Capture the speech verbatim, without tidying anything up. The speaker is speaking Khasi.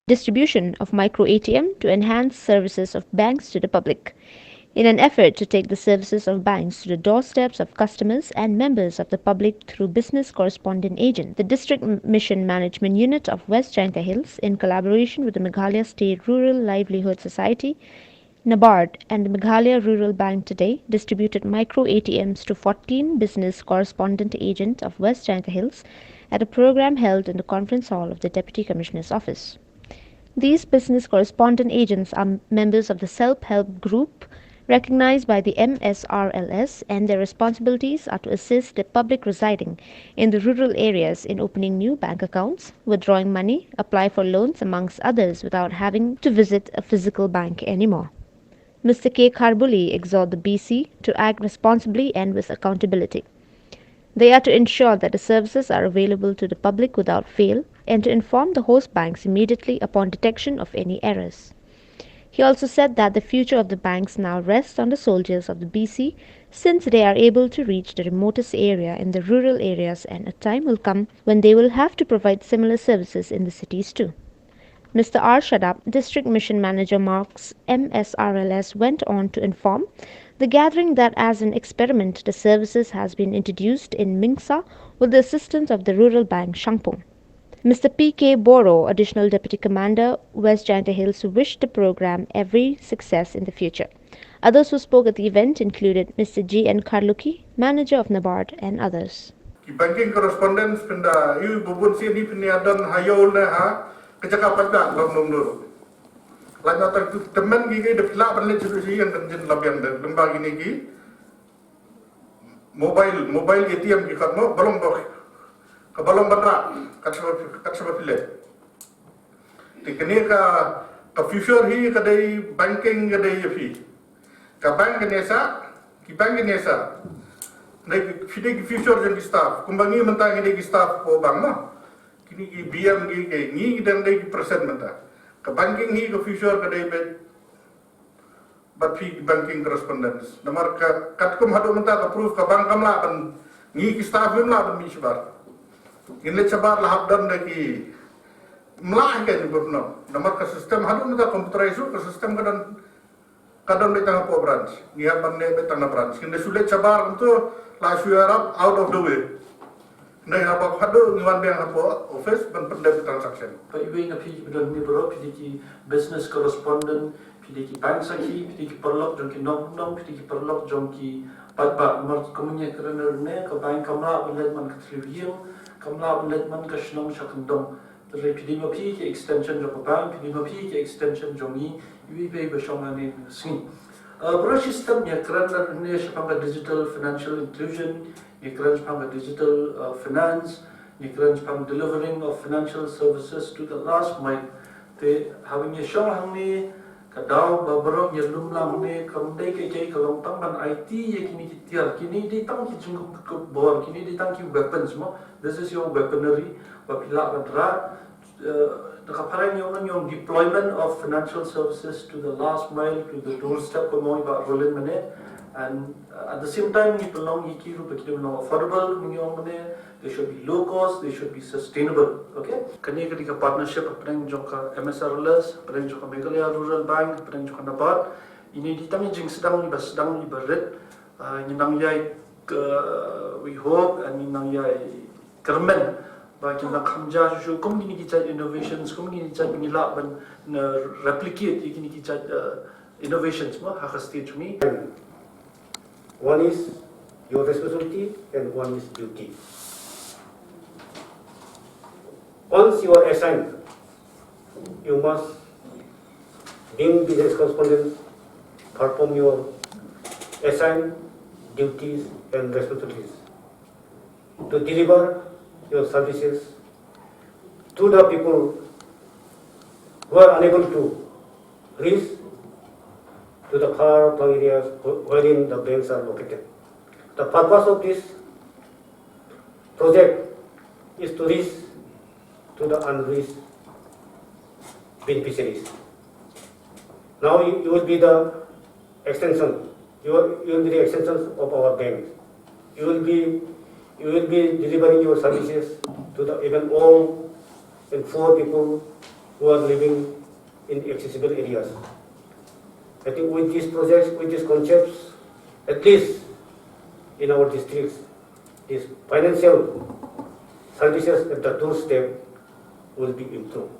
distribution of micro A T M to enhance services of banks to the public. In an effort to take the services of banks to the doorsteps of customers and members of the public through business correspondent agent, the District M- Mission Management Unit of West Jaintia Hills, in collaboration with the Meghalaya State Rural Livelihood Society, NABARD, and the Meghalaya Rural Bank today, distributed micro A T Ms to fourteen business correspondent agent of West Jaintia Hills at a program held in the conference hall of the Deputy Commissioner's office. These business correspondent agents are members of the self-help group recognized by the M S R L S, and their responsibilities are to assist the public residing in the rural areas in opening new bank accounts, withdrawing money, apply for loans, amongst others, without having to visit a physical bank anymore. Mister K Kharbuli exhorted the B C to act responsibly and with accountability. They are to ensure that the services are available to the public without fail and to inform the host banks immediately upon detection of any errors. He also said that the future of the banks now rests on the soldiers of the B C, since they are able to reach the remotest area in the rural areas, and a time will come when they will have to provide similar services in the cities too. Mister R Shadap, District Mission Manager, Marks M S R L S, went on to inform the gathering that as an experiment, the services has been introduced in Mingsa with the assistance of the Rural Bank Shangpung. Mister P K Boro, Additional Deputy Commander, West Jaintia Hills, wished the program every success in the future. Others who spoke at the event included Mister G N Kharluki, Manager of NABARD, and others. Ki banking correspondence pynda ïoh bubun sien hi pynïadon ha ïoh ne ha ka jaka pat da lam num nur. Lano tang tu temen ki ki dep la ban leh shuh shuh ïa kan jin labiang de lem ba kine ki mobile, mobile A T M ki kat mo, balong bok. Ka balong ban rak, kat shaba, kat shaba phi leh. Te kane ka, ka future hi ka dei banking ka dei ïa phi. Ka bank kane sa, ki bank kane sa. Dei ki, phi dei ki future jong ki staff. Kumba ngi mynta ngi dei ki staff hapoh bank mo. Kine ki B M ki, ki, ngi ki dang dei ki present mynta. Ka banking hi ka future ka dei beit bad phi ki banking correspondence. Namar ka, katkum haduh mynta ka proof ka bank kam lah ban, ngi ki staff ngim lah ban mih shabar. Ngin leit shabar la hap don da ki, ym lah hi ka jingpynbeit noh. Namar ka system haduh mynta computerize ruh, ka system ka don, ka don beit tang hapoh branch. Ngi hap ban leit beit tang na branch. Ngin da shu leit shabar kumto, la shu ïarap out of the way. Ngi hap haduh ngi wan biang hapoh office ban pyndep transaction. Ba iwei na phi ba don ni baroh, phi dei ki business correspondent, phi dei ki bank sakhi, phi dei ki paralok jong ki nongkyndong, phi dei ki paralok jong ki paidbah. Namar kum ngi kren ne, ka bank kam lah ban leit man ka thliew ïing, kam lah ban leit man ka shnong sha kyndong. Te phi dei ma phi ki extension jong ka bank, phi dei ma phi ki extension jong ngi, iwei pa iwei ba shong hangne ka sngi. Uh, baroh shi step ngi kren ne shaphang ka digital financial inclusion, ngi kren shaphang ka digital, uh, finance, ngi kren shaphang delivering of financial services to the last mile. Te haba ngi shong hangne, ka daw ba baroh ngi lum lang hangne kam dei ka, ka, ka long tang ban aiti ïa kine ki tiar, kine dei tang ki jingkupkop bor, kine dei tang ki weapons mo. This is your weaponry ba phi lah ban rat. Uh, da ka phareng ngi ong ngi ong deployment of financial services to the last mile, to the doorstep, kumba ong i Bah Roland mynne. And, uh, at the same time ngi pynlong ïa ki ruh ba ki dei ban long affordable, kumba ngi ong mynne. They should be low cost, they should be sustainable. Okay? Kane ka dei ka partnership hapdeng jong ka M S R L S, hapdeng jong ka Meghalaya Rural Bank, hapdeng jong ka NABARD. Ine i dei tang i jingsdang iba sdang iba rit. Uh, ngi nang ïai, uh, we hope and ngi nang ïai kyrmen ba kin nang kham jia shuh shuh kum kine ki jait innovations, kum kine ki jait ngi lah ban, uh, replicate ïa kine ki jait, uh, innovations mo ha ka state jong ngi. One is your responsibility and one is duty. Once you are assigned, you must, being business correspondent, perform your assigned duties and responsibilities to deliver your services to the people who are unable to reach to the far flung areas wh- wherein the banks are located. The purpose of this project is to reach to the unreached beneficiaries. Now you, you will be the extension. You will, you will be the extension of our bank. You will be, you will be delivering your services to the even old and poor people who are living in accessible areas. I think with these projects, with these concepts, at least in our districts, these financial services at the doorstep will be improved.